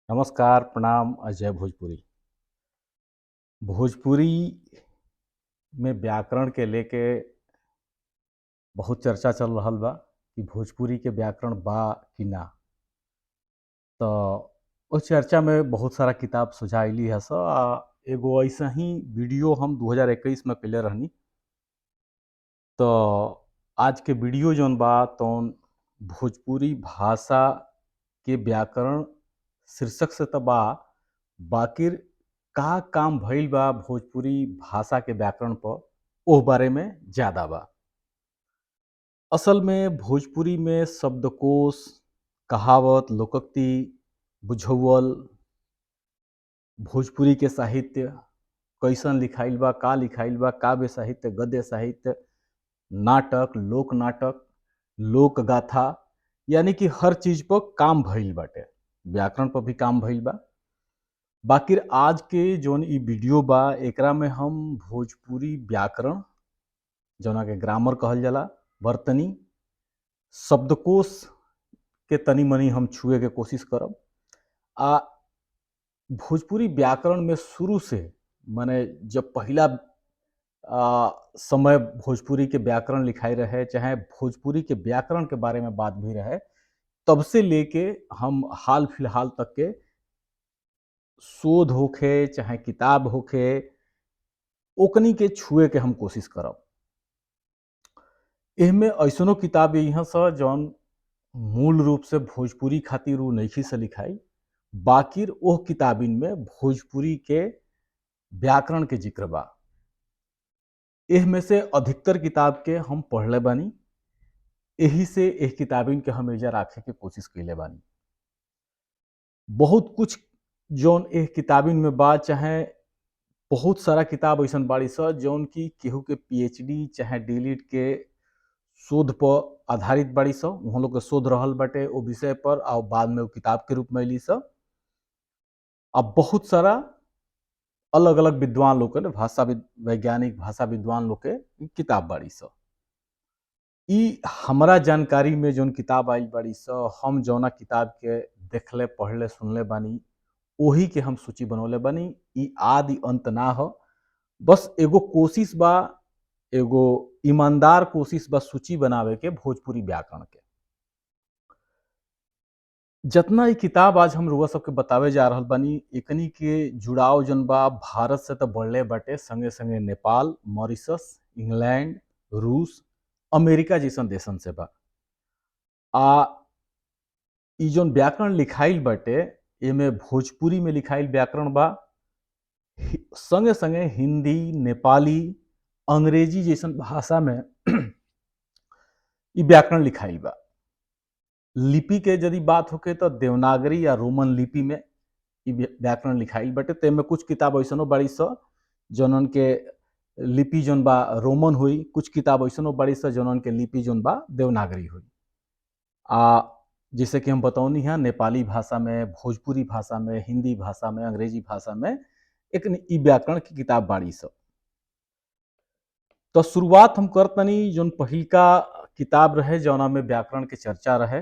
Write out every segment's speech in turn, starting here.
नमस्कार, प्रणाम, अजय भोजपुरी। भोजपुरी में व्याकरण के लेके बहुत चर्चा चल रहल बा कि भोजपुरी के व्याकरण बा कि ना। तो उस चर्चा में बहुत सारा किताब सुझाइली है स आ एगो ऐसे ही वीडियो हम 2021 में कइले रहनी। तो आज के वीडियो जौन बा तौन भोजपुरी भाषा के व्याकरण शीर्षक से त बा, बाकिर का काम भइल बा भोजपुरी भाषा के व्याकरण पर ओह बारे में ज़्यादा बा। असल में भोजपुरी में शब्दकोश, कहावत, लोकोक्ति, बुझौअल, भोजपुरी के साहित्य कैसन लिखाइल बा, का लिखाइल बा, काव्य साहित्य, गद्य साहित्य, नाटक, लोक नाटक, लोक गाथा, यानी कि हर चीज़ पर काम भइल बाटे, व्याकरण पर भी काम भइल बा। बाकिर आज के जौन ई वीडियो बा एकरा में हम भोजपुरी व्याकरण जौना के ग्रामर कहल जाला, वर्तनी, शब्दकोश के तनी मनी हम छुए के कोशिश करब। आ भोजपुरी व्याकरण में शुरू से माने जब पहिला समय भोजपुरी के व्याकरण लिखाई रहे, चाहे भोजपुरी के व्याकरण के बारे में बात भी रहे, तब से लेके हम हाल फिलहाल तक के शोध होखे चाहे किताब होखे ओकनी के छुए के हम कोशिश करब। एहमे ऐसनो किताब यहाँ स जौन मूल रूप से भोजपुरी खातिर उ नइखी से लिखाई, बाकिर ओह किताबिन में भोजपुरी के व्याकरण के जिक्र बा। एह में से अधिकतर किताब के हम पढ़ले बानी, एही से एह किताबिन के हम एजा राखे के कोशिश कइले बानी। बहुत कुछ जौन एह किताबिन में बा, चाहे बहुत सारा किताब ऐसन बाड़ी स जौन की केहू के पीएचडी चाहे डीलिट के शोध पर आधारित बाड़ी स, उहाँ लोग के शोध रहल बाटे ओ विषय पर आ बाद में वो किताब के रूप में अइली स। अब बहुत सारा अलग अलग विद्वान लोग के, भाषा वैज्ञानिक, भाषा विद्वान लोग के किताब बाड़ी स। ई हमरा जानकारी में जौन किताब आइल बाड़ी स, हम जौना किताब के देखले, पढ़ले, सुनले बानी, ओही के हम सूची बनौले बानी। ई आदि अंत ना हो, बस एगो कोशिश बा, एगो ईमानदार कोशिश बा सूची बनावे के भोजपुरी व्याकरण के। जितना ई किताब आज हम रुआ सबके बतावे जा रहल बानी, एकनी के जुड़ाव जौन बा भारत से तो बढ़ले बाटे, संगे संगे नेपाल, मॉरिशस, इंग्लैंड, रूस, अमेरिका जैसन देशन से बा। आ ई जौन व्याकरण लिखाइल बाटे एमे भोजपुरी में लिखाइल व्याकरण बा, संगे संगे हिंदी, नेपाली, अंग्रेजी जैसन भाषा में ई व्याकरण लिखाइल बा। लिपि के यदि बात होके तो देवनागरी या रोमन लिपि में ई व्याकरण लिखाइल बाटे। ते में कुछ किताब ऐसनो बाड़ी स जौनन के लिपि जौन बा रोमन होई, कुछ किताब ऐसनो बाड़ी स जौनन के लिपि जौन बा देवनागरी होई। आ जैसे कि हम बतौनी है, नेपाली भाषा में, भोजपुरी भाषा में, हिंदी भाषा में, अंग्रेजी भाषा में एक ई व्याकरण की किताब बाड़ी स। तो शुरुआत हम करतनी जौन पहिलका किताब रहे जौना में व्याकरण के चर्चा रहे,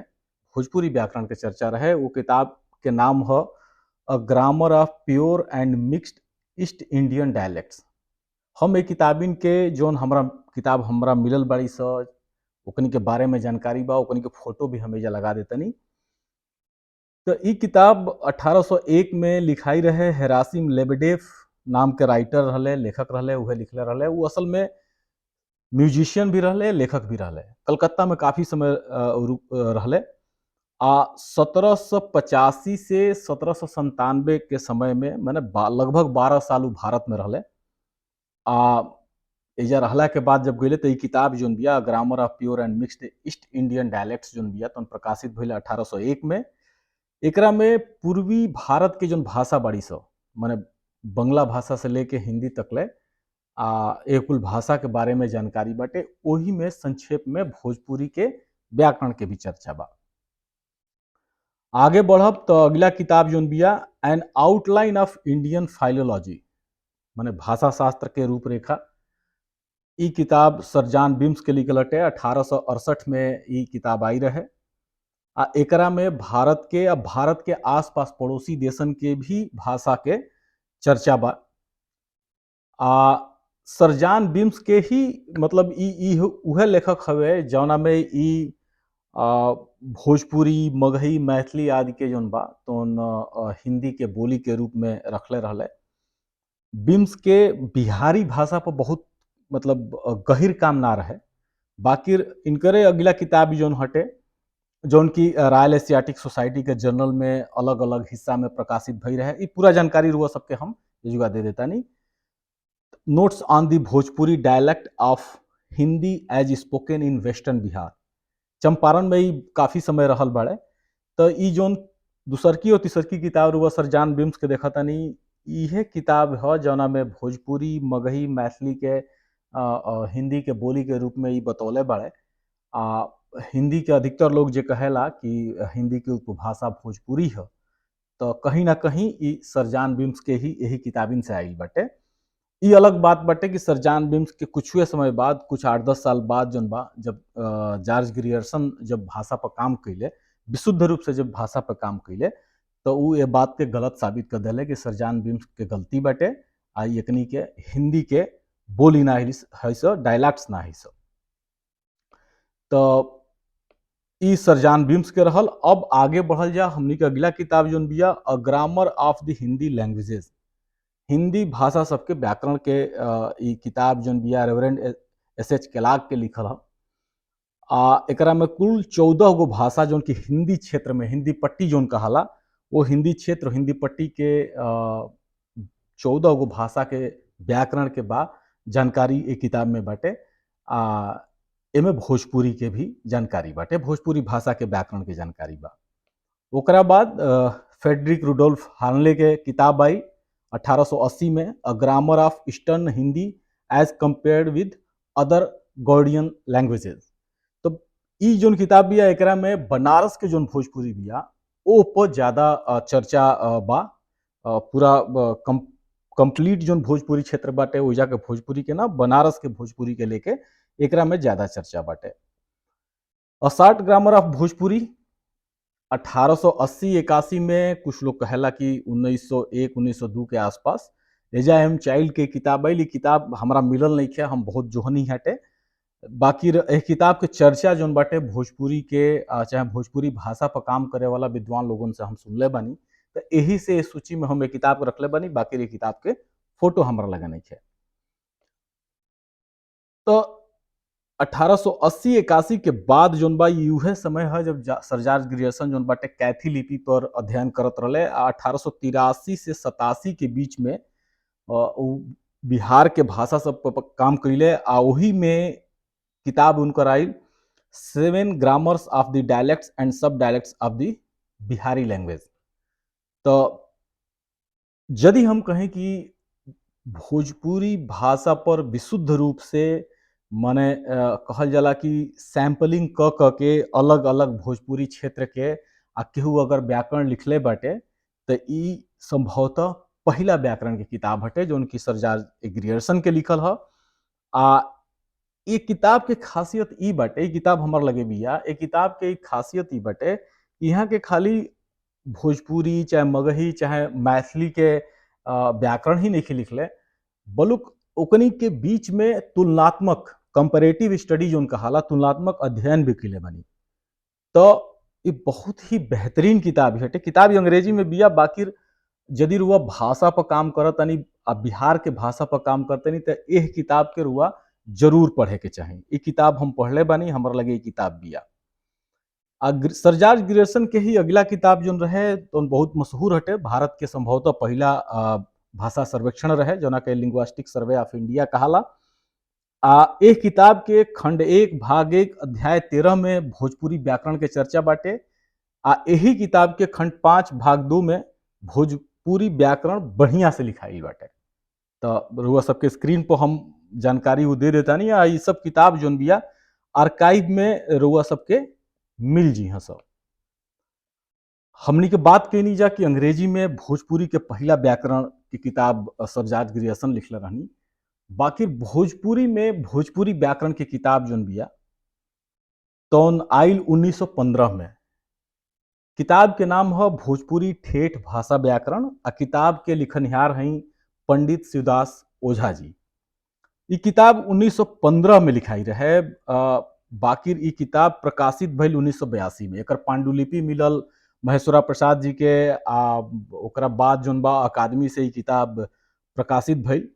भोजपुरी व्याकरण के चर्चा रहे, वो किताब के नाम है a grammar of pure and mixed East Indian dialects. हम एक किताबिन के जौन हमरा किताब हमरा मिलल बाड़ी स, ओकनी के बारे में जानकारी बा, ओकनी के फोटो भी हम एजा लगा देतनी। तो ई किताब 1801 में लिखाई रहे, हेरासिम लेबेडेफ नाम के राइटर रहले, लेखक रहले, उहे लिखले रहले। वो असल में म्यूजिशियन भी रहले, लेखक भी रहले। कलकत्ता में काफ़ी समय रहले। आ 1785 से 1797 के समय में माने लगभग 12 साल उ भारत में रहले। आ एजा रहला के बाद जब गइले तो ई किताब जोन बिया grammar of pure and mixed East Indian dialects जोन बिया तौन प्रकाशित भइल 1801 में। एकरा में पूर्वी भारत के जोन भाषा बाड़ी स, माने बंगला भाषा से लेके हिंदी तक ले आ ए कुल भाषा के बारे में जानकारी बाटे। ओही में संक्षेप में भोजपुरी के व्याकरण के भी चर्चा बा। आगे बढ़ब तो अगला किताब जोन बिया an outline of Indian philology, माने भाषा शास्त्र के रूपरेखा। ई किताब सर जॉन बिम्स के लिखल हटे। 1868 में ई किताब आई रहे। आ एकरा में भारत के आ भारत के आसपास पड़ोसी देशन के भी भाषा के चर्चा बा। आ सर जॉन बीम्स के ही मतलब ई ई उहे लेखक हवे जौना में ई भोजपुरी, मगही, मैथिली आदि के जौन बा तौन हिंदी के बोली के रूप में रखले रहले। बीम्स के बिहारी भाषा पर बहुत मतलब गहीर काम ना रहे। बाकी इनकरे अगला किताब जौन हटे, जौन की रॉयल एशियाटिक सोसाइटी के जर्नल में अलग अलग हिस्सा में प्रकाशित भई रहे। ई पूरा जानकारी रुआ सबके हम एजुगा दे देतानी। Notes on the Bhojpuri dialect of Hindi as spoken in western Bihar. Champaran में ई काफ़ी समय रहल बाड़े। तो ई जौन दूसरकी और तीसरकी किताब रुआ सर जॉन बीम्स के देखतानी, इहे किताब ह जौना में भोजपुरी, मगही, मैथिली के हिंदी के बोली के रूप में ई बतौले बाड़े। आ हिंदी के अधिकतर लोग जे कहेला कि हिंदी के उपभाषा भोजपुरी ह, तो कहीं ना कहीं ई सर जॉन बीम्स के ही यही किताबिन से आइल बाटे। ई अलग बात बाटे कि सर जॉन बीम्स के कुछुए समय बाद, कुछ 8-10 साल बाद जौन बा, जब जॉर्ज ग्रियर्सन जब भाषा पर काम कैले, विशुद्ध रूप से जब भाषा पर काम कैले, तो उ ये बात के गलत साबित कर दिले कि सर जॉन बीम्स के गलती बाटे आ एकनी के हिंदी के बोली ना है सो, डायलैक्ट्स ना है सो। तो ई सर जॉन बीम्स के रहल। अब आगे बढ़ल जा हमनी के अगला किताब जौन बिया, a grammar of the Hindi languages. Hindi भाषा सबके व्याकरण के ई किताब जौन बिया रेवरेंड एस एच केलाग के लिखल ह। आ एकरा में कुल 14 गो भाषा जौन कि हिंदी क्षेत्र में, हिंदी पट्टी जौन कहाला, वो हिंदी क्षेत्र, हिंदी पट्टी के 14 गो भाषा के व्याकरण के बा जानकारी ए किताब में बाटे। आ एमे भोजपुरी के भी जानकारी बाटे, भोजपुरी भाषा के व्याकरण के जानकारी बा। ओकरा बाद फ्रेडरिक रुडोल्फ हार्नले के किताब आई 1880 में, a grammar of eastern Hindi as compared with other Gaudian languages. तो ई जोन किताब बिया एकरा में बनारस के जोन भोजपुरी बिया ओ पर ज़्यादा चर्चा बा। पूरा कंप्लीट जोन भोजपुरी क्षेत्र बाटे ओइजा के भोजपुरी के ना, बनारस के भोजपुरी के लेके एकरा में ज़्यादा चर्चा बाटे। A short grammar of Bhojpuri 1880-81 में, कुछ लोग कहेला कि 1901-1902 के आसपास एजा एम चाइल्ड के किताब आइल। किताब हमरा मिलल नहीं है, हम बहुत जोहनी हटे। बाकी एह किताब के चर्चा जोन बाटे भोजपुरी के, चाहे भोजपुरी भाषा पर काम करे वाला विद्वान लोगन से हम सुनले बानी, तो यही से इस सूची में हम एक किताब के रखले बानी। बाकी ये किताब के फोटो हमरा लगे नहीं है। तो 1880-81 के बाद जोन बा उहे समय है जब सर जॉर्ज ग्रियर्सन जोन बाटे कैथी लिपि पर अध्ययन करत रहले। आ 1883 से 87 के बीच में उ बिहार के भाषा सब पर काम कैले। आ वही में किताब उनकर आयल 7 grammars of the dialects and sub dialects of the Bihari language. तो यदि हम कहें कि भोजपुरी भाषा पर विशुद्ध रूप से माने कहल जाला कि सैम्पलिंग क क के अलग अलग भोजपुरी क्षेत्र के आ केहू अगर व्याकरण लिखले बाटे, तो ई संभवतः पहिला व्याकरण के किताब हटे जोन कि सर जॉर्ज ग्रियर्सन के लिखल ह। आ ये किताब के खासियत ई बाटे, ई किताब हमर लगे बिया, ये किताब के खासियत ई बाटे, यहाँ के खाली भोजपुरी चाहे मगही चाहे मैथिली के व्याकरण ही नहीं लिखले, बलुक ओकनी के बीच में तुलनात्मक कंपैरेटिव स्टडी जोन कहाला, तुलनात्मक अध्ययन भी कैले बानी। तो ये बहुत ही बेहतरीन किताब हटे। किताब अंग्रेजी में बिया, बाकी यदि रुआ भाषा पर काम करतनी आ बिहार के भाषा पर काम करतनी तो एह किताब के रुआ जरूर पढ़े के चाही। ये किताब हम पढ़ले बानी, हमरा लगे ये किताब बिया। आ सर जॉर्ज ग्रियर्सन के ही अगला किताब जोन रहे तो बहुत मशहूर हटे, भारत के संभवतः पहला भाषा सर्वेक्षण रहे जोना के लिंग्विस्टिक सर्वे ऑफ इंडिया कहाला। आ एह किताब के खंड 1 भाग 1 अध्याय 13 में भोजपुरी व्याकरण के चर्चा बाटे। आ यही किताब के खंड 5 भाग 2 में भोजपुरी व्याकरण बढ़िया से लिखाई बाटे। तो रुआ सबके स्क्रीन पर हम जानकारी वो दे देता नहीं। आ ये सब किताब जोन बिया आर्काइव में रुआ सबके मिल जी। हाँ सब हमनी के बात कहनी जा कि अंग्रेजी में भोजपुरी के पहला व्याकरण की किताब सर जॉर्ज ग्रियर्सन लिखले रहनी। बाकी भोजपुरी में भोजपुरी व्याकरण की किताब जोन बिया तौन आइल 1915 में। किताब के नाम ह भोजपुरी ठेठ भाषा व्याकरण आ किताब के लिखनिहार हई पंडित शिवदास ओझा जी। ई किताब 1915 में लिखाई रहे, बाकी ई किताब प्रकाशित भइल 1982 में। एकर पांडुलिपि मिलल महेश्वरा प्रसाद जी के आ ओकरा बाद जोन बा अकादमी से ई किताब प्रकाशित भइल।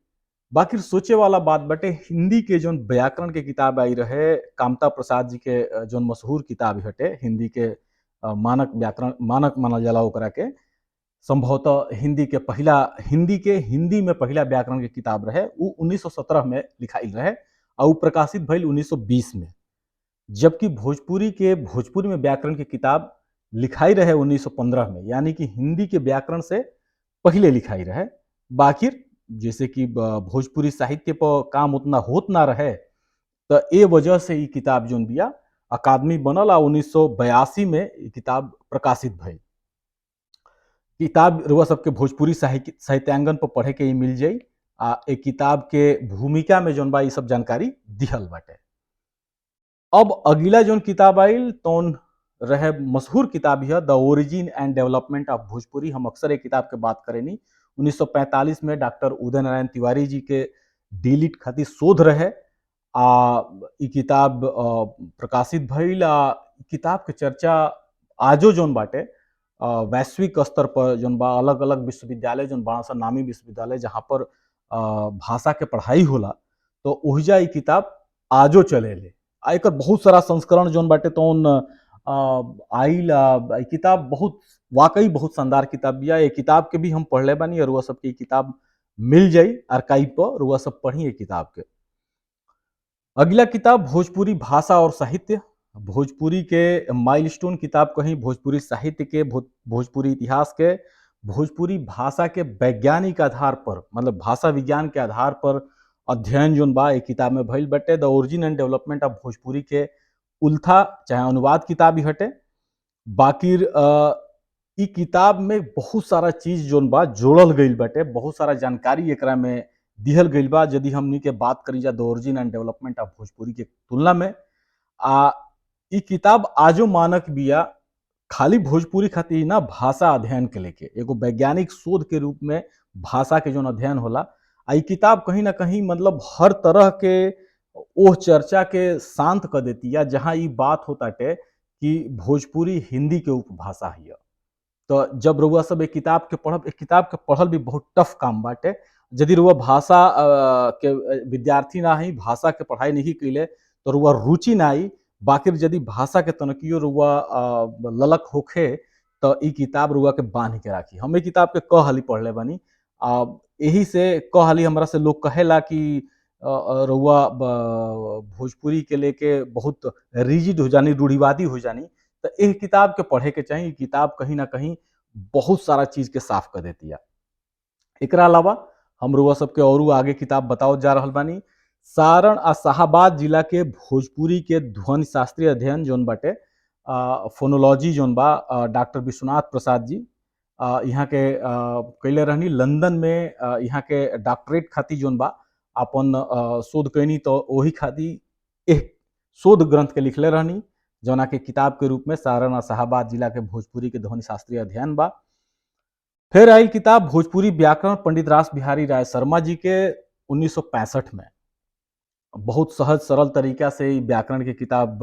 बाकी सोचे वाला बात बटे, हिंदी के जोन व्याकरण के किताब आई रहे कामता प्रसाद जी के जोन मशहूर किताब हटे, हिंदी के मानक व्याकरण मानक मानल जाला ओकरा के, संभवतः हिंदी के पहिला हिंदी के हिंदी में पहिला व्याकरण के किताब रहे, उ 1917 में लिखाइल रहे आ उ प्रकाशित भइल 1920 में। जबकि भोजपुरी के भोजपुरी में व्याकरण के किताब लिखाई रहे 1915 में, यानी कि हिंदी के व्याकरण से पहले लिखाई रहे। बाकी जैसे कि भोजपुरी साहित्य पर काम उतना होत ना रहे, तो ए वजह से ई किताब जोन बिया अकादमी बनल आ 1982 में ई किताब प्रकाशित भइल। किताब रुआ सबके भोजपुरी साहित्यांगन पर पढ़े के ई मिल जाई आ ए किताब के भूमिका में जोन बा ई सब जानकारी दिहल बाटे। अब अगला जोन किताब आइल तौन रहे मशहूर किताब यह the origin and development of Bhojpuri. हम अक्सर एक किताब के बात करेनी। 1945 में डॉक्टर उदय नारायण तिवारी जी के डीलिट खातिर शोध रहे आ ई किताब प्रकाशित भइल। आ किताब के चर्चा आजो जोन बाटे वैश्विक स्तर पर जोन बा अलग अलग विश्वविद्यालय जोन बड़ा सा नामी विश्वविद्यालय जहाँ पर भाषा के पढ़ाई होला, तो ओहिजा ई किताब आजो चलेले। आ एकर बहुत सारा संस्करण जोन बाटे तौन आइल। ई किताब बहुत वाकई बहुत शानदार किताब बिया। ये किताब के भी हम पढ़ले बानी और रुआ सबके ई किताब मिल जाई आर्काइव पर, रुआ सब पढ़ी ये किताब के। अगला किताब भोजपुरी भाषा और साहित्य, भोजपुरी के माइलस्टोन किताब कहीं, भोजपुरी साहित्य के, भोजपुरी इतिहास के, भोजपुरी भाषा के वैज्ञानिक आधार पर, मतलब भाषा विज्ञान के आधार पर अध्ययन जोन बा एक किताब में भइल बटे। The origin and development of Bhojpuri के उल्था चाहे अनुवाद किताब ही हटे। बाकी ई किताब में बहुत सारा चीज जोन बा जोड़ल गइल बाटे, बहुत सारा जानकारी एकरा में दिहल गइल बा। यदि हमनी के बात करी जा the origin and development of Bhojpuri के तुलना में, आ ई किताब आजो मानक बिया खाली भोजपुरी खातिर ना, भाषा अध्ययन के लेके एगो वैज्ञानिक शोध के रूप में भाषा के जोन अध्ययन होला, आ ई किताब कहीं ना कहीं मतलब हर तरह के ओह चर्चा के शांत कर देती है जहाँ ई बात होताटे कि भोजपुरी हिंदी के उपभाषा हिय। तो जब रउआ सब एक किताब के पढ़ब, एक किताब के पढ़ल भी बहुत टफ काम बाटे। यदि रउआ भाषा के विद्यार्थी ना ही, भाषा के पढ़ाई नहीं कैले तो रउआ रुचि ना आई। बाकी यदि भाषा के तनकियो रउआ ललक होखे तो ई किताब रउआ के बांध के राखी। हम ई किताब के क हाली पढ़ले बानी, यही से क हाली हमरा से लोग कहेला कि रउआ भोजपुरी के लेके बहुत रिजिड हो जानी, रूढ़िवादी हो जानी। तो एह किताब के पढ़े के चाही। ई किताब कहीं ना कहीं बहुत सारा चीज़ के साफ कर देती है। एकरा अलावा हम रउआ सबके औरू आगे किताब बताओ जा रहल बानी। सारण आ शाहाबाद जिला के भोजपुरी के ध्वनि शास्त्रीय अध्ययन जोन बाटे, फोनोलॉजी जोन बा, डॉक्टर विश्वनाथ प्रसाद जी यहाँ के कैले रहनी। लंदन में यहाँ के डॉक्टरेट खातिर जोन बा अपन शोध कैनी, तो वही खातिर एह शोध ग्रंथ के लिखले रहनी, जौना के किताब के रूप में सारण आ शाहाबाद जिला के भोजपुरी के ध्वनि शास्त्रीय अध्ययन बा। फिर आई किताब भोजपुरी व्याकरण पंडित रास बिहारी राय शर्मा जी के 1965 में। बहुत सहज सरल तरीका से ई व्याकरण के किताब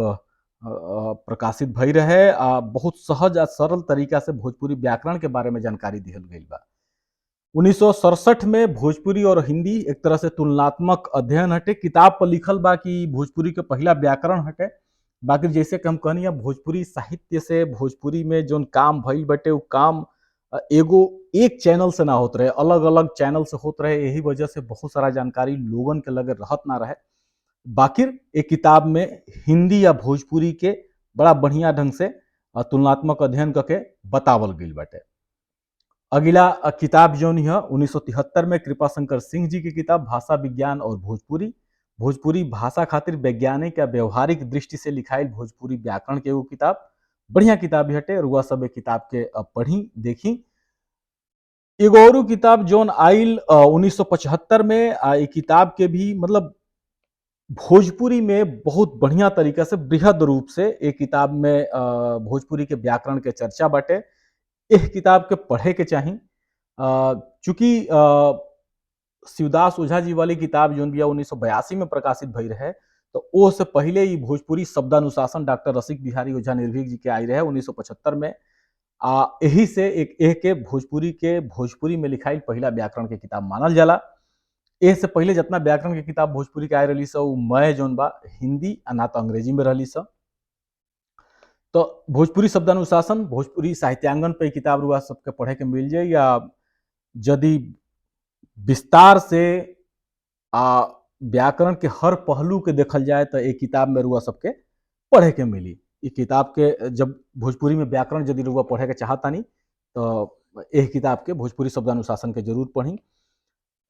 प्रकाशित भई रहे आ बहुत सहज आ सरल तरीका से भोजपुरी व्याकरण के बारे में जानकारी दिहल गई बा। 1967 में भोजपुरी और हिंदी एक तरह से तुलनात्मक अध्ययन हटे। किताब पर लिखल बा कि भोजपुरी के पहला व्याकरण हटे। बाकी जैसे कि हम कहनी भोजपुरी साहित्य से भोजपुरी में जोन काम भइल बटे उ काम एगो एक चैनल से ना होत रहे, अलग अलग चैनल से होत रहे। यही वजह से बहुत सारा जानकारी लोगन के लगे रहत ना रहे। बाकी एक किताब में हिंदी या भोजपुरी के बड़ा बढ़िया ढंग से तुलनात्मक अध्ययन करके बतावल गइल बाटे। अगला किताब जौन है 1973 में कृपा शंकर सिंह जी की किताब भाषा विज्ञान और भोजपुरी, भोजपुरी भाषा खातिर वैज्ञानिक या व्यवहारिक दृष्टि से लिखाइल भोजपुरी व्याकरण के एगो किताब, बढ़िया किताब हटे। रुआ सब किताब के पढ़ी देखी। एगो और किताब जौन आइल 1975 में, ई किताब के भी मतलब भोजपुरी में बहुत बढ़िया तरीका से बृहद रूप से एक किताब में भोजपुरी के व्याकरण के चर्चा बाटे। एह किताब के पढ़े के चाही। चूँकि शिवदास ओझा जी वाली किताब जौन बिया 1982 में प्रकाशित भई रहे, तो ओ से पहिले ई भोजपुरी शब्दानुशासन डॉक्टर रसिक बिहारी ओझा निर्भीक जी के आई रहे 1975 में। आ एही से एक एह के भोजपुरी में लिखाइल पहिला व्याकरण के किताब मानल जाला। एह से पहिले जितना व्याकरण के किताब भोजपुरी के आए रहली स उ मैं जौन बा हिंदी आ ना तो अंग्रेजी में रहली स। तो भोजपुरी शब्दानुशासन भोजपुरी साहित्यांगन पे किताब रुआ सबके पढ़े के मिल जाई। या यदि विस्तार से आ व्याकरण के हर पहलू के देखल जाए तो एक किताब में रुआ सबके पढ़े के मिली। ई किताब के जब भोजपुरी में व्याकरण यदि रुआ पढ़े के चाहतानी तो एह किताब के भोजपुरी शब्दानुशासन के जरूर पढ़ी।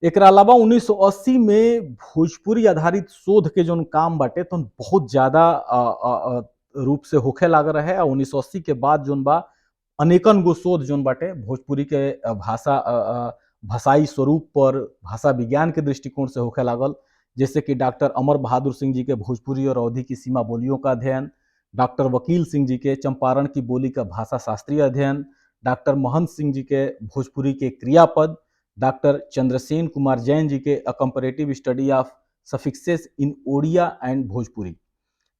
एकरा अलावा 1980 में भोजपुरी आधारित शोध के जौन काम बाटे तो बहुत ज़्यादा रूप से होखे लागल रहे। आ 1980 के बाद जौन बा अनेकन गो शोध जौन बाटे भोजपुरी के भाषा भाषाई स्वरूप पर भाषा विज्ञान के दृष्टिकोण से होखे लागल। जैसे कि डॉक्टर अमर बहादुर सिंह जी के भोजपुरी और अवधि की सीमा बोलियों का अध्ययन, डॉक्टर वकील सिंह जी के चंपारण की बोली का भाषा शास्त्रीय अध्ययन, डॉक्टर महंत सिंह जी के भोजपुरी के क्रियापद, डॉक्टर चंद्रसेन कुमार जैन जी के a comparative study of suffixes in Odia and Bhojpuri.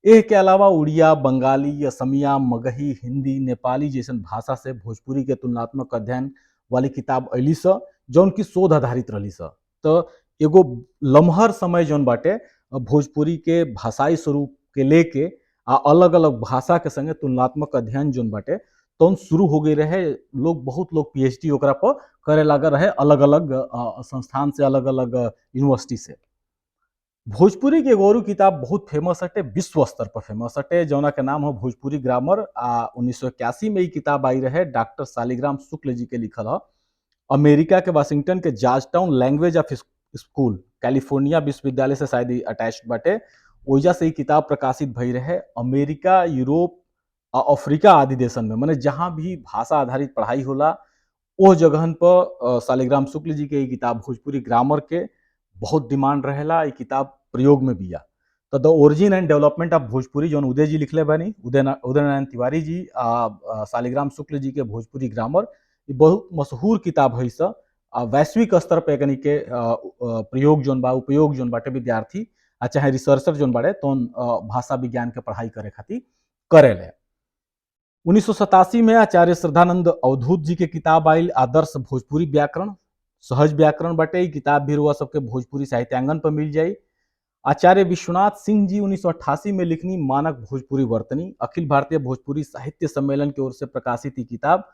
एह के अलावा उड़िया, बंगाली, असमिया, मगही, हिंदी, नेपाली जैसन भाषा से भोजपुरी के तुलनात्मक अध्ययन वाली किताब अली स जौन की शोध आधारित रही स। तो एगो लम्हर समय जौन बाटे भोजपुरी के भाषाई स्वरूप के लेके आ अलग अलग भाषा के संगे तुलनात्मक अध्ययन जौन बाटे तौन शुरू हो गई रहे। लोग बहुत लोग पीएचडी ओकरा पर करे लागल रहे अलग अलग संस्थान से, अलग अलग यूनिवर्सिटी से। भोजपुरी के एगो औरू किताब बहुत फेमस हटे, विश्व स्तर पर फेमस हटे, जौना के नाम हो भोजपुरी ग्रामर। आ 1981 में ई किताब आई रहे, डॉक्टर शालिग्राम शुक्ल जी के लिखल ह। अमेरिका के वाशिंगटन के George Town language of school California विश्वविद्यालय से शायद अटैच्ड बाटे, ओइजा से ई किताब प्रकाशित भई रहे। अमेरिका, यूरोप आ अफ्रीका आदि देशन में, माने जहाँ भी भाषा आधारित पढ़ाई होला ओ जगहन पर शालिग्राम शुक्ल जी के ई किताब भोजपुरी ग्रामर के बहुत डिमांड रहेला। ई किताब प्रयोग में बिया। तो the origin and development of Bhojpuri जौन उदय जी लिखले बानी, उदय नारायण तिवारी जी आ शालिग्राम शुक्ल जी के भोजपुरी ग्रामर ई बहुत मशहूर किताब है स। वैश्विक स्तर पे एकनी के प्रयोग जौन बा, उपयोग जौन बाटे विद्यार्थी आ चाहे रिसर्चर जौन बाटे तौन भाषा विज्ञान के पढ़ाई करे खातिर करेले। 1987 में आचार्य श्रद्धानंद अवधूत जी के किताब आयल आदर्श भोजपुरी व्याकरण, सहज व्याकरण बाटे। ई किताब भी रुआ सबके भोजपुरी साहित्यांगन पर मिल जाई। आचार्य विश्वनाथ सिंह जी 1988 में लिखनी मानक भोजपुरी वर्तनी, अखिल भारतीय भोजपुरी साहित्य सम्मेलन की ओर से प्रकाशित ई किताब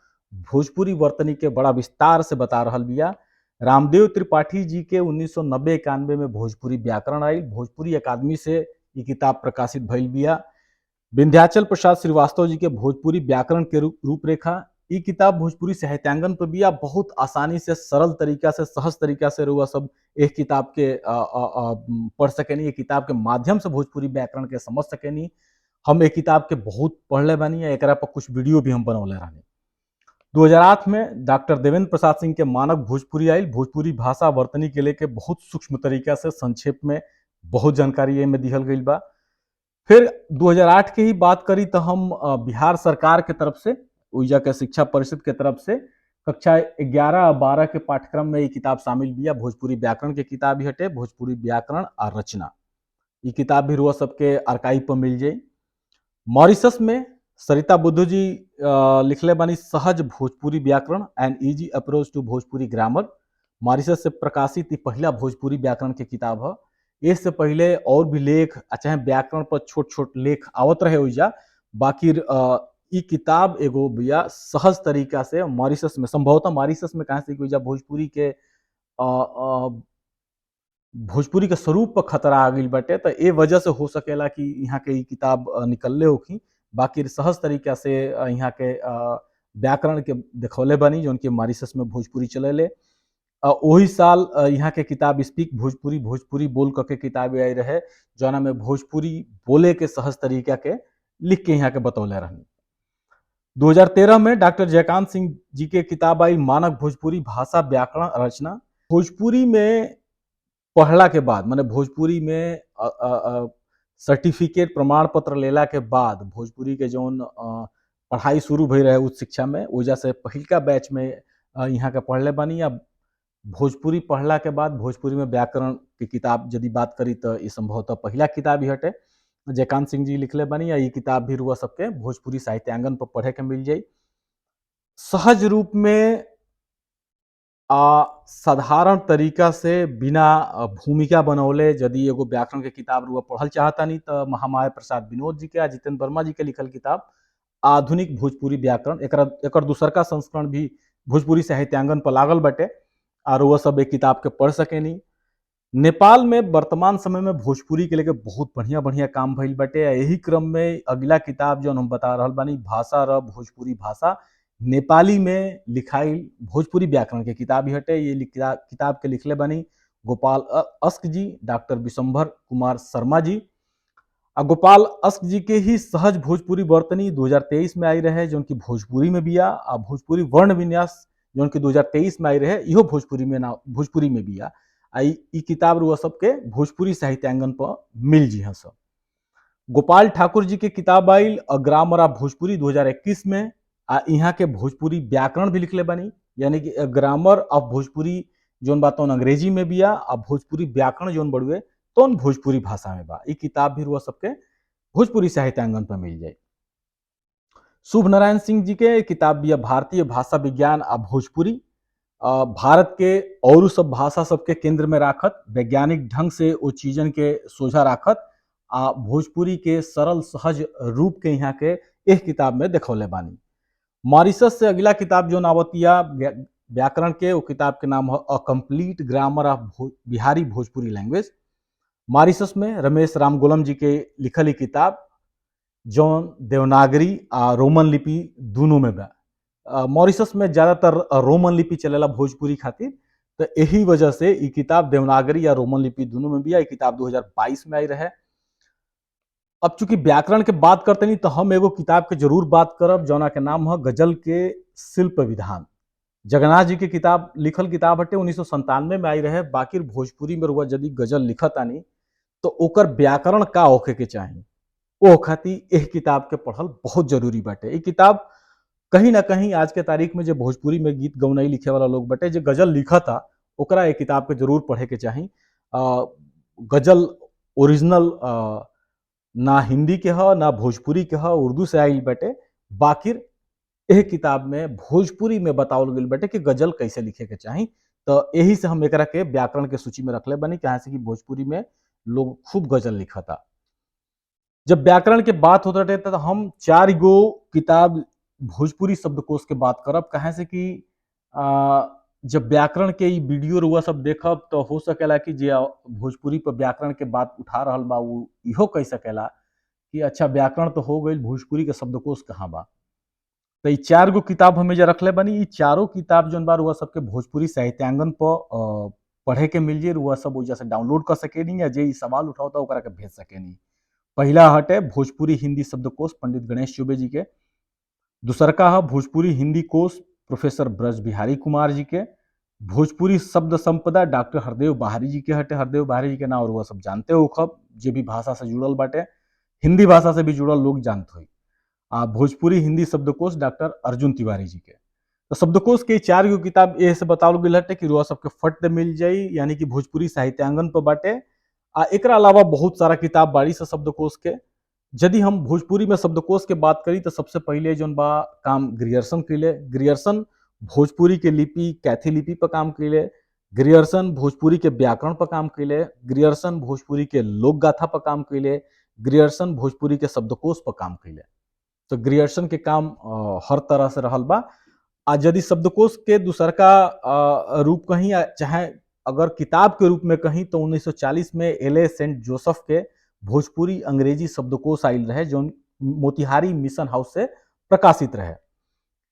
भोजपुरी वर्तनी के बड़ा विस्तार से बता रहल बिया। रामदेव त्रिपाठी जी के 1990-91 में भोजपुरी व्याकरण आई, भोजपुरी अकादमी से ई किताब प्रकाशित भइल बिया। विंध्याचल प्रसाद श्रीवास्तव जी के भोजपुरी व्याकरण के रूपरेखा, ई किताब भोजपुरी साहित्यांगन पर बिया। बहुत आसानी से, सरल तरीका से, सहज तरीका से रुआ सब एक किताब के पढ़ सकेनी, एक किताब के माध्यम से भोजपुरी व्याकरण के समझ सकेनी। हम एक किताब के बहुत पढ़ले बानी, एकरा पर कुछ वीडियो भी हम बनौले रहनी। 2008 में डॉक्टर देवेंद्र प्रसाद सिंह के मानक भोजपुरी आयल, भोजपुरी भाषा वर्तनी के लेके बहुत सूक्ष्म तरीका से संक्षेप में बहुत जानकारी एमे दिहल गई बा। फिर 2008 के ही बात करी तो हम बिहार सरकार के तरफ से, ओइजा के शिक्षा परिषद के तरफ से कक्षा 11 और 12 के पाठ्यक्रम में ये किताब शामिल बिया। भोजपुरी व्याकरण के किताब ही हटे, भोजपुरी व्याकरण और रचना, ये किताब भी रुआ सबके आर्काइव पर मिल जाई। मॉरिशस में सरिता बुद्धू जी लिखले बानी सहज भोजपुरी व्याकरण and easy approach to Bhojpuri grammar. Mauritius से प्रकाशित पहला भोजपुरी व्याकरण के किताब है। इससे पहले और भी लेख चाहे व्याकरण पर छोट छोट लेख आवत रहे ओइजा, बाकी ई किताब एगो बिया सहज तरीका से मॉरिशस में, संभवतः मॉरिशस में कहाँ से ओइजा भोजपुरी के स्वरूप पर खतरा आ गई बाटे, तो ए वजह से हो सकेला कि यहाँ के ई किताब निकलले होखी। बाकी सहज तरीका से यहाँ के व्याकरण के देखौले बानी जौन कि मॉरिशस में भोजपुरी चलेले। वही साल यहाँ के किताब स्पीक भोजपुरी, भोजपुरी बोल के किताब आई रहे, जौना में भोजपुरी बोले के सहज तरीका के लिख के यहाँ के बतौले रहनी। 2013 में डॉक्टर जयकांत सिंह जी के किताब आई मानक भोजपुरी भाषा व्याकरण रचना। भोजपुरी में पढ़ला के बाद, माने भोजपुरी में सर्टिफिकेट प्रमाण पत्र लेला के बाद भोजपुरी के जौन पढ़ाई शुरू भई रहे उच्च शिक्षा में, ओइजा से पहिलका बैच में यहाँ के पढ़ले बानी। आ भोजपुरी पढ़ला के बाद भोजपुरी में व्याकरण के किताब यदि बात करी तो ई संभवतः पहिला किताब ही हटे, जयकांत सिंह जी लिखले बानी। आ ई किताब भी रुआ सबके भोजपुरी साहित्यांगन पर पढ़े के मिल जाई। सहज रूप में आ साधारण तरीका से बिना भूमिका बनौले यदि एगो व्याकरण के किताब रुआ पढ़ल चाहतानी तो महामाया प्रसाद विनोद जी के आ जितेंद्र वर्मा जी के लिखल किताब आधुनिक भोजपुरी व्याकरण, एकर दूसरका संस्करण भी भोजपुरी साहित्यांगन पर लागल बाटे आ रुआ सब एक किताब के पढ़ सकेनी। नेपाल में वर्तमान समय में भोजपुरी के लेके बहुत बढ़िया बढ़िया काम भइल बाटे। आ यही क्रम में अगला किताब जौन हम बता रहल बानी, भाषा र भोजपुरी भाषा, नेपाली में लिखाइल भोजपुरी व्याकरण के किताब ही हटे। ये किताब के लिखले बानी गोपाल अस्क जी, डॉक्टर विशंभर कुमार शर्मा जी। आ गोपाल अस्क जी के ही सहज भोजपुरी वर्तनी 2023 में आई रहे, जौन की भोजपुरी में बिया। आ भोजपुरी वर्ण विन्यास जौन की 2023 में आई रहे, इहो भोजपुरी में ना भोजपुरी में बिया। आ ई किताब रुआ सबके भोजपुरी साहित्यांगन पर मिल जी हैं सब। गोपाल ठाकुर जी के किताब आइल ग्रामर ऑफ भोजपुरी 2021 में, आ यहाँ के भोजपुरी व्याकरण भी लिखले बानी, यानी कि ग्रामर ऑफ भोजपुरी जौन बा तौन अंग्रेजी में बिया, आ भोजपुरी व्याकरण जौन बड़ुए तौन भोजपुरी भाषा में बा। ई किताब भी रुआ सबके भोजपुरी साहित्यांगन पर मिल जाए। शुभ नारायण सिंह जी के किताब बिया भारतीय भाषा विज्ञान आ भोजपुरी, भारत के और सब भाषा सबके केंद्र में राखत, वैज्ञानिक ढंग से वो चीजन के सोझा राखत आ भोजपुरी के सरल सहज रूप के यहाँ के एक किताब में देखौले बानी। मॉरिशस से अगला किताब जो आवतिया व्याकरण के, वो किताब के नाम है a complete grammar of Bihari Bhojpuri language. Mauritius में रमेश रामगोलम जी के लिखल ई किताब जौन देवनागरी आ रोमन लिपि दोनों में बा। मॉरिशस में ज़्यादातर रोमन लिपि चलेला भोजपुरी खातिर, तो यही वजह से ई किताब देवनागरी या रोमन लिपि दोनों में भी है। ई किताब 2022 में आई रहे। अब चूंकि व्याकरण के बात करते नहीं तो हम एगो किताब के जरूर बात करब जौना के नाम है गजल के शिल्प विधान। जगन्नाथ जी के किताब लिखल किताब हटे, 1997 में आई रहे। बाकी भोजपुरी में रुआ यदि गजल लिखत आनी तो ओकर व्याकरण का होखे के चाही, ओ खातिर एह किताब के पढ़ल बहुत जरूरी बाटे। ई किताब कहीं ना कहीं आज के तारीख में जो भोजपुरी में गीत गौनाई लिखे वाला लोग बाटे, जो गजल लिखता, ओकरा ए किताब के जरूर पढ़े के चाही। गजल ओरिजिनल ना हिंदी के ह ना भोजपुरी के ह, उर्दू से आइल बाटे। बाकिर एह किताब में भोजपुरी में बतावल गइल बाटे कि गजल कैसे लिखे के चाही। तो यही से हम एकरा के व्याकरण के सूची में रखले बानी, काहे से कि भोजपुरी में लोग खूब गजल लिखता। जब व्याकरण के बात होता रहे तो हम 4 गो किताब भोजपुरी शब्दकोश के बात करब, काहे से कि जब व्याकरण के ई वीडियो रुआ सब देखब तो हो सकेला कि जे भोजपुरी पर व्याकरण के बात उठा रहल बा उ इहो कह सकेला कि अच्छा व्याकरण तो हो गई, भोजपुरी के शब्दकोश कहाँ बा। तो ई 4 गो किताब हम एजा रखले बानी। ई चारों किताब जौन बा रुआ सबके भोजपुरी साहित्यांगन पर पढ़े के मिल जाई, रुआ सब ओइजा से डाउनलोड कर सकेनी या जे ई सवाल उठावता ओकरा के भेज सकेनी। पहला हटे भोजपुरी हिंदी शब्दकोश पंडित गणेश चौबे जी के, दूसरका है भोजपुरी हिंदी कोश प्रोफेसर ब्रज बिहारी कुमार जी के, भोजपुरी शब्द संपदा डॉक्टर हरदेव बाहरी जी के हटे। हरदेव बाहरी जी के नाम रुआ सब जानते हो खब, जे भी भाषा से जुड़ल बाटे, हिंदी भाषा से भी जुड़ल लोग जानते होई। आ भोजपुरी हिंदी शब्दकोश डॉक्टर अर्जुन तिवारी जी के। तो शब्दकोश के 4 गो किताब ये से बतावल गेल हटे कि रुआ सबके फट दे मिल जाई, यानी कि भोजपुरी साहित्यांगन पर बाटे। आ एकरा अलावा बहुत सारा किताब बाड़ी से शब्दकोश के। यदि हम भोजपुरी में शब्दकोश के बात करी तो सबसे पहले जौन बा काम ग्रियर्सन कैले। ग्रियर्सन भोजपुरी के लिपि कैथी लिपि पर काम कैले, ग्रियर्सन भोजपुरी के व्याकरण पर काम कैले, ग्रियर्सन भोजपुरी के लोकगाथा पर काम कैले, ग्रियर्सन भोजपुरी के शब्दकोश पर काम कैले। तो ग्रियर्सन के काम हर तरह से रहल बा। आ यदि शब्दकोश के दूसरका रूप कहीं चाहे अगर किताब के रूप में कहीं तो 1940 में एल ए सेंट जोसेफ के भोजपुरी अंग्रेजी शब्दकोश आयल रहे, जो मोतिहारी मिशन हाउस से प्रकाशित रहे।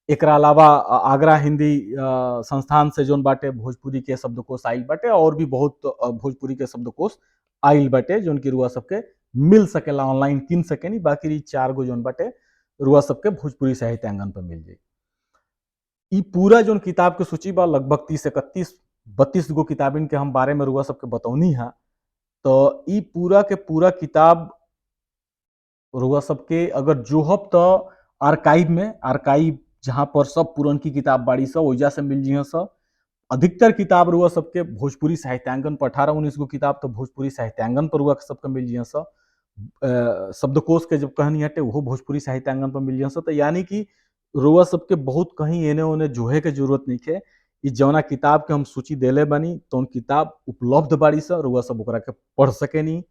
एकरा अलावा आगरा हिंदी संस्थान से जोन बाटे भोजपुरी के शब्दकोश आयल बाटे, और भी बहुत भोजपुरी के शब्दकोश आयल बाटे जोन की रुआ सबके मिल सकेला, ऑनलाइन किन सकेनी। बाकी 4 गो जोन बाटे रुआ सबके भोजपुरी साहित्यांगन पर मिल जाई। ई पूरा जोन किताब के सूची बा लगभग 30 31 32 गो किताबिन के हम बारे में रुआ सबके बतौनी है। तो ई पूरा के पूरा किताब रुआ सबके अगर जोहब तो आर्काइव में, आर्काइव जहाँ पर सब पुरनकी किताब बाड़ी सब ओइजा से मिल जिह सब। अधिकतर किताब रुआ सबके भोजपुरी साहित्यांगन पर 18-19 गो किताब तो भोजपुरी साहित्यांगन पर रुआ सबके मिल जिह सब। शब्दकोश के जब कहनी हटे ओहो भोजपुरी साहित्यांगन पर मिल जिह सब। तो यानी कि रुआ सबके बहुत कहीं एने ओने जोहे के जरूरत नहीं है। ई जौना किताब के हम सूची देले बानी तौन किताब उपलब्ध बाड़ी स, रुआ सब ओकरा के पढ़ सकेनी।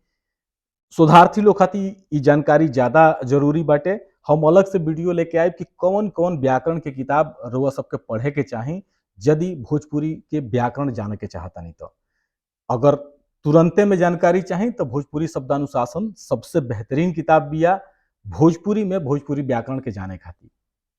शोधार्थी लोग खातिर ई जानकारी ज़्यादा जरूरी बाटे। हम अलग से वीडियो लेके आए कि कौन कौन व्याकरण के किताब रुआ सबके पढ़े के चाही यदि भोजपुरी के व्याकरण जाने के चाहतानी। तो अगर तुरंते में जानकारी चाही तो भोजपुरी शब्दानुशासन सबसे बेहतरीन किताब बिया भोजपुरी में भोजपुरी व्याकरण के जाने खातिर।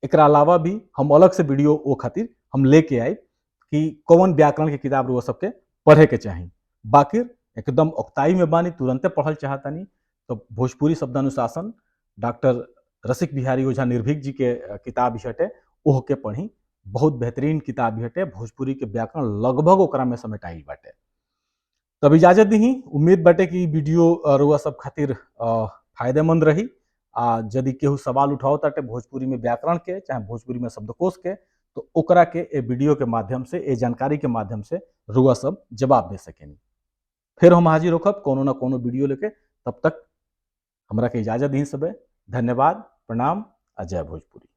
एकरा अलावा भी हम अलग से वीडियो ओ खातिर हम लेके आए कि कौन व्याकरण के किताब रुआ सबके पढ़े के चाही। बाकी एकदम औकताई में बानी, तुरंते पढ़ल चाहतानी तो भोजपुरी शब्दानुशासन डॉक्टर रसिक बिहारी ओझा निर्भीक जी के किताब हटे, ओह के पढ़ी, बहुत बेहतरीन किताब हटे। भोजपुरी के व्याकरण लगभग ओकरा में समेटाइल बाटे। तब इजाजत दही, उम्मीद बाटे कि वीडियो रुआ सब खातिर फायदेमंद रही। आ यदि केहू सवाल उठाओ ताटे भोजपुरी में व्याकरण के चाहे भोजपुरी में शब्दकोश के, तो ओकरा के ए वीडियो के माध्यम से, ए जानकारी के माध्यम से रुआ सब जवाब दे सकेनी। फिर हम हाजिर होखब कोनो ना कोनो वीडियो लेके, तब तक हमरा के इजाजत दी सबे। धन्यवाद, प्रणाम आ जय भोजपुरी।